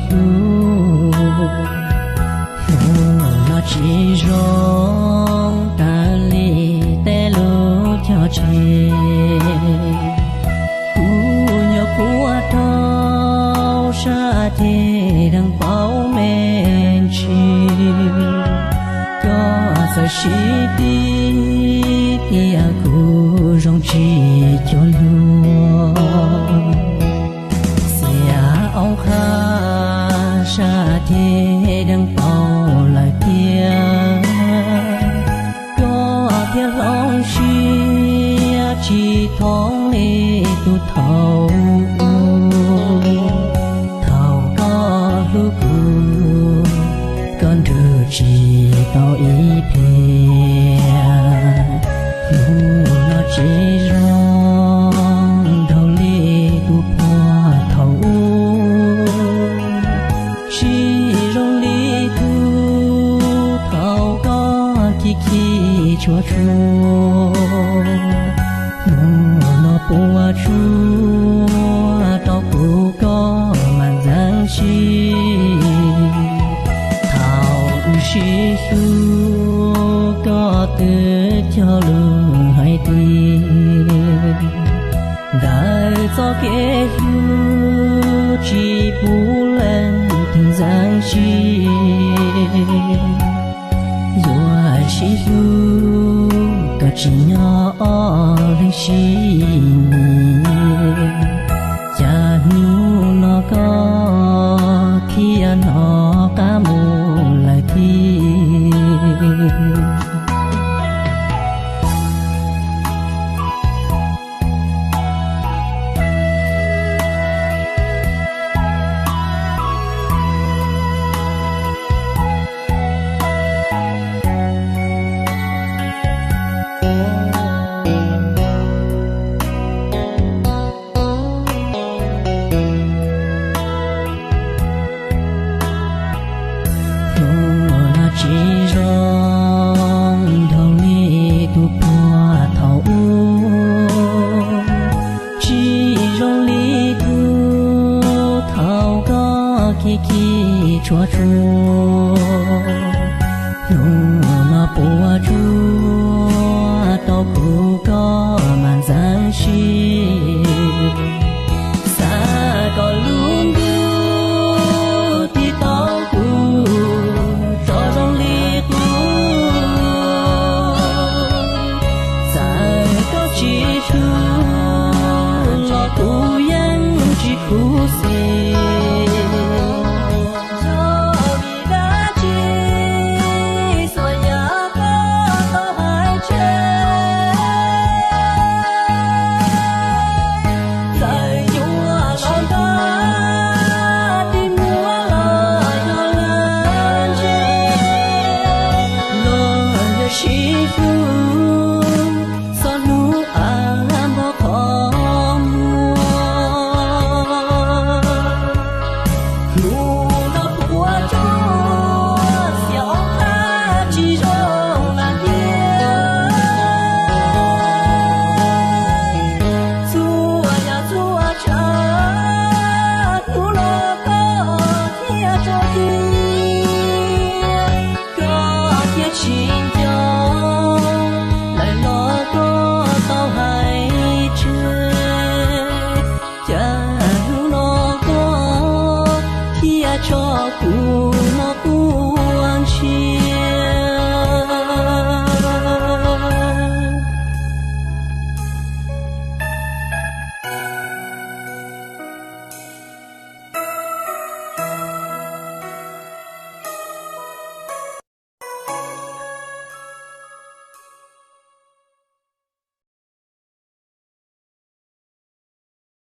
Hnub no tsis zoo tag li tej lub choj tseg, kuv nyuam qhuav rau sab ceg deev paub me ntsis. Koj txawm sib tib tias kuv zoo tsis cuag luag, xiam oob qab sab ceg deev paub lawm tiag. Koj thiaj hloov siab tsis thoob li tus thaum ub. Thaum koj hlub kuv, koj nrug tsis tau ib pliag. Hnub no tsis zoo dhau li tus puag thaum ub, tsis zoo li tus thaum koj khi khi tshua tshua. Hnub no puas tsuaj rau kuv koj mas ntxeev siab. Thaum wb sib hlub, koj twb cog lus hais tias ntawm txoj kev hlub tsis pub leej twg ntxeev siab. Yuav sib hlub kom tsim nyog ob leeg sib nyiam, cas hnub no koj thiaj hnov qab mus lawm tiag. Hnub no tsis zoo dhau li tus puag thaum ub, tsis zoo li tus thaum koj khi khi tshua tshua. Hnub no puas tsuaj rau kuv koj mas ntxeev siab. Xav kom lub ntuj tiv tauj kuv tso zoo li qub. Txawm koj tsis hlub los kuv yeej tsis khuv xim. Yog vim dab tsi xuas yam koj tau hais tseg, txawm nyuaj los npag, tib muab los yog lawv ntse, los yog sib hlub txog hnub av npog qhov muag. Hnub no puas tsuaj xiam ob qab tsis zoo lam tiag. Txhua yam txhua tsav hnub no koj thiaj tso tiag, koj thiaj tsis nco lawm los koj tau hais tseg. Cas hnub no koj thiaj tso kuv no quaj ntshis.